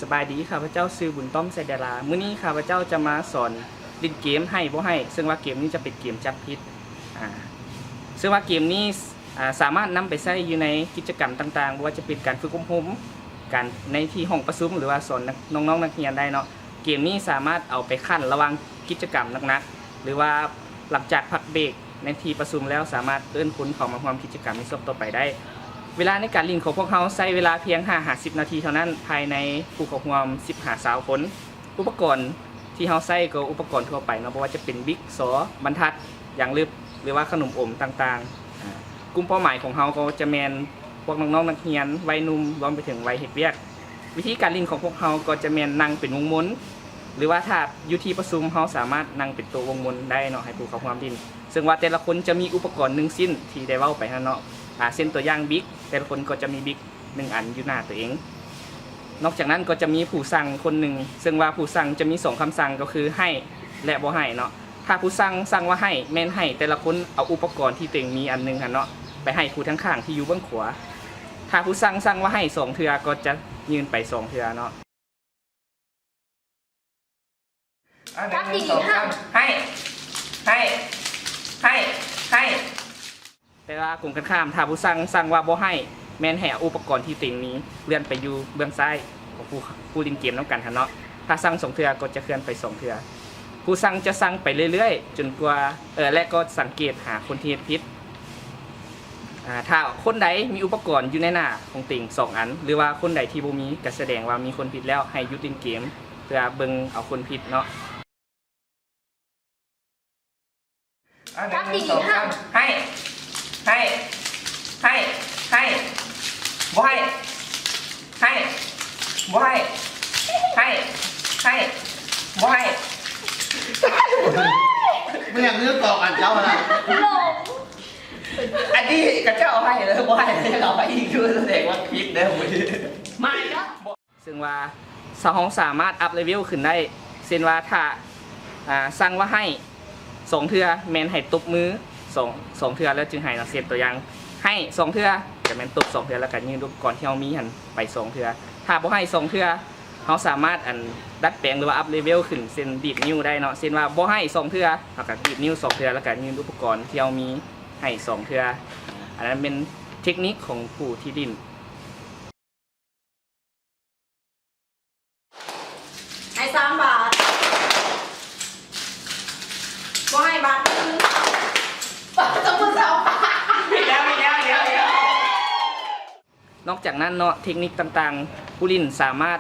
ສະບາຍດີ, ຂ້າພະເຈົ້າຊື່ບຸນຕ້ອມ ໄຊດາລາ. ມື້ນີ້ຂ້າພະເຈົ້າຈະມາສອນຫຼິ້ນເກມໃຫ້ບໍ່ໃຫ້, ເຊິ່ງວ່າເກມນີ້ຈະເປັນເກມຈັບຜິດ. ອາ ເຊິ່ງວ່າເກມນີ້ ອາ ສາມາດນຳໄປໃຊ້ຢູ່ໃນກິດຈະກຳຕ່າງໆ, ບໍ່ວ່າຈະເປັນການຝຶກອົບຮົມ, ການໃນທີ່ຫ້ອງປະຊຸມ ຫຼືວ່າສອນນັກ ນ້ອງໆນັກຮຽນໄດ້ເນາະ. ເກມນີ້ສາມາດເອົາໄປຂັ້ນລະຫວ່າງກິດຈະກຳໜັກໆ ຫຼືວ່າຫຼັງຈາກພັກເບກໃນທີ່ປະຊຸມແລ້ວ ສາມາດເອີ້ນຄົນເຂົ້າມາຮ່ວມກິດຈະກຳໃນຊ່ວງຕໍ່ໄປໄດ້. ເວລາໃນການຫຼິ້ນຂອງພວກເຮົາໃຊ້ເວລາພຽງຫ້າຫາສິບນາທີເທົ່ານັ້ນ, ພາຍໃນຜູ້ເຂົ້າຮ່ວມສິບຫາຊາວຄົນ. ອຸປະກອນທີ່ເຮົາໃຊ້ກໍອຸປະກອນທົ່ວໄປເນາະ, ບໍ່ວ່າຈະເປັນບິກ, ສໍ, ບັນທັດ, ຢາງລຶບ ຫຼືວ່າຂະໜົມອົມຕ່າງໆ. ອາ ກຸ່ມເປົ້າໝາຍຂອງເຮົາກໍຈະແມ່ນພວກນ້ອງໆນັກຮຽນ, ໄວໜຸ່ມ, ລວມໄປເຖິງໄວເຮັດວຽກ. ວິທີການຫຼິ້ນຂອງພວກເຮົາກໍຈະແມ່ນນັ່ງເປັນວົງມົນ ຫຼືວ່າຖ້າຢູ່ທີ່ປະຊຸມ ເຮົາສາມາດນັ່ງເປັນໂຕະວົງມົນໄດ້ເນາະ ໃຫ້ຜູ້ເຂົ້າຮ່ວມຫຼິ້ນ. ເຊິ່ງວ່າແຕ່ລະຄົນຈະມີອຸປະກອນໜຶ່ງຊິ້ນທີ່ໄດ້ເວົ້າໄປຫັ້ນເນາະ, ອາ ເຊັ່ນຕົວຢ່າງບິກ, ແຕ່ລະຄົນກໍຈະມີບິກ ໜຶ່ງອັນຢູ່ໜ້າຕົວເອງ. ນອກຈາກນັ້ນກໍຈະມີຜູ້ສັ່ງຄົນໜຶ່ງ, ເຊິ່ງວ່າຜູ້ສັ່ງຈະມີສອງຄຳສັ່ງ ກໍຄືໃຫ້ ແລະ ບໍ່ໃຫ້ເນາະ. ຖ້າຜູ້ສັ່ງສັ່ງວ່າໃຫ້ ແມ່ນໃຫ້ແຕ່ລະຄົນເອົາອຸປະກອນທີ່ຕົວເອງມີອັນໜຶ່ງຫັ້ນເນາະ ໄປໃຫ້ຜູ້ທາງຂ້າງທີ່ຢູ່ເບື້ອງຂວາ. ຖ້າຜູ້ສັ່ງສັ່ງວ່າໃຫ້ສອງເທື່ອ ກໍຈະຍື່ນໄປສອງເທື່ອເນາະ. ອັນໜຶ່ງ ສອງ ສາມ ໃຫ້ ໃຫ້ ໃຫ້ ໃຫ້. ແຕ່ວ່າກົງກັນຂ້າມ, ຖ້າຜູ້ສັ່ງສັ່ງວ່າບໍ່ໃຫ້ ແມ່ນໃຫ້ເອົາອຸປະກອນທີ່ຕົວເອງມີເລື່ອນໄປຢູ່ເບື້ອງຊ້າຍຂອງຜູ້ ຜູ້ຫຼິ້ນເກມນຳກັນຫັ້ນເນາະ. ຖ້າສັ່ງສອງເທື່ອກໍຈະເຄື່ອນໄປສອງເທື່ອ. ຜູ້ສັ່ງຈະສັ່ງໄປເລື້ອຍໆຈົນກວ່າ ເອີ ແລະ ກໍສັງເກດຫາຄົນທີ່ເຮັດຜິດ. ອາ ຖ້າຄົນໃດມີອຸປະກອນຢູ່ໃນໜ້າຂອງຕົວເອງສອງອັນ ຫຼືວ່າຄົນໃດທີ່ບໍ່ມີ ກໍສະແດງວ່າມີຄົນຜິດແລ້ວ, ໃຫ້ຢຸດຫຼິ້ນເກມເພື່ອເບິ່ງເອົາຄົນຜິດເນາະ. ອັນໜຶ່ງ ສອງ ສາມ ໃຫ້ ໃຫ້ ໃຫ້ ໃຫ້ ບໍ່ໃຫ້ ໃຫ້ ບໍ່ໃຫ້ ໃຫ້ ໃຫ້ ບໍ່ໃຫ້. ມັນຍັງເລື່ອງຕໍ່ກັນເຈົ້ານະ. ອັນນີ້ກະເຈົ້າໃຫ້ແລ້ວ ບໍ່ໃຫ້ແລ້ວ ຍັງເອົາໃຫ້ອີກຢູ່ ສະແດງວ່າຜິດເດີ. ມາອີກແລ້ວ. ເຊິ່ງວ່າເຮົາສາມາດອັບເລເວວຂຶ້ນໄດ້, ເຊັ່ນວ່າຖ້າ ອາ ສັ່ງວ່າໃຫ້ສອງເທື່ອ ແມ່ນໃຫ້ຕົບມືສອງ ສອງເທື່ອແລ້ວຈຶ່ງໃຫ້ເນາະ. ເຊັ່ນຕົວຢ່າງ ໃຫ້ສອງເທື່ອ ກະແມ່ນຕົບສອງເທື່ອ ແລ້ວກະຍື່ນອຸປະກອນທີ່ເຮົາມີຫັ້ນໄປສອງເທື່ອ. ຖ້າບໍ່ໃຫ້ສອງເທື່ອ ເຮົາສາມາດ ອັນ ດັດແປງ ຫຼືວ່າອັບເລເວວຂຶ້ນ ເຊັ່ນດີດນິ້ວໄດ້ເນາະ. ເຊັ່ນວ່າບໍ່ໃຫ້ສອງເທື່ອ ເຮົາກະດີດນິ້ວສອງເທື່ອ ແລ້ວກະຍື່ນອຸປະກອນທີ່ເຮົາມີໃຫ້ສອງເທື່ອ. ອັນນັ້ນແມ່ນເທັກນິກຂອງຜູ້ທີ່ຫຼິ້ນ. ໃຫ້ສາມບາດ ບໍ່ໃຫ້ບາດໜຶ່ງ ປາດ ສອງໝື່ນສອງ. ຜິດແລ້ວ ຜິດແລ້ວ ຜິດແລ້ວ ຜິດແລ້ວ. ນອກຈາກນັ້ນເນາະ ເທັກນິກຕ່າງໆ ຜູ້ຫຼິ້ນສາມາດ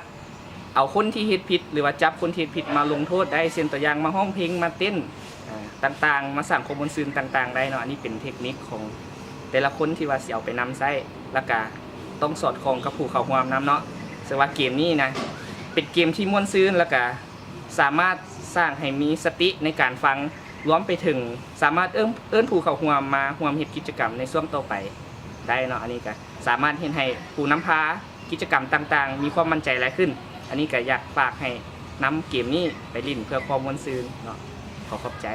ເອົາຄົນທີ່ເຮັດຜິດ ຫຼືວ່າຈັບຄົນທີ່ເຮັດຜິດມາລົງໂທດໄດ້, ເຊັ່ນຕົວຢ່າງ ມາຮ້ອງເພງ ມາເຕັ້ນ ອາ ຕ່າງໆ ມາສ້າງຄວາມມ່ວນຊື່ນຕ່າງໆໄດ້ເນາະ. ອັນນີ້ເປັນເທັກນິກຂອງແຕ່ລະຄົນທີ່ວ່າຊິເອົາໄປນຳໃຊ້ ແລ້ວກະຕ້ອງສອດຄ່ອງກັບຜູ້ເຂົ້າຮ່ວມນຳເນາະ. ເຊິ່ງວ່າເກມນີ້ນະ ເປັນເກມທີ່ມ່ວນຊື່ນ ແລ້ວກະສາມາດສ້າງໃຫ້ມີສະຕິໃນການຟັງ, ລວມໄປເຖິງສາມາດເອີ້ນ ເອີ້ນຜູ້ເຂົ້າຮ່ວມມາຮ່ວມເຮັດກິດຈະກຳໃນຊ່ວງຕໍ່ໄປໄດ້ເນາະ. ອັນນີ້ກະສາມາດເຮັດໃຫ້ຜູ້ນຳພາກິດຈະກຳຕ່າງໆມີຄວາມໝັ້ນໃຈຫຼາຍຂຶ້ນ. ອັນນີ້ກະຢາກຝາກໃຫ້ນຳເກມນີ້ໄປຫຼິ້ນເພື່ອຄວາມມ່ວນຊື່ນເນາະ. ຂໍຂອບໃຈ.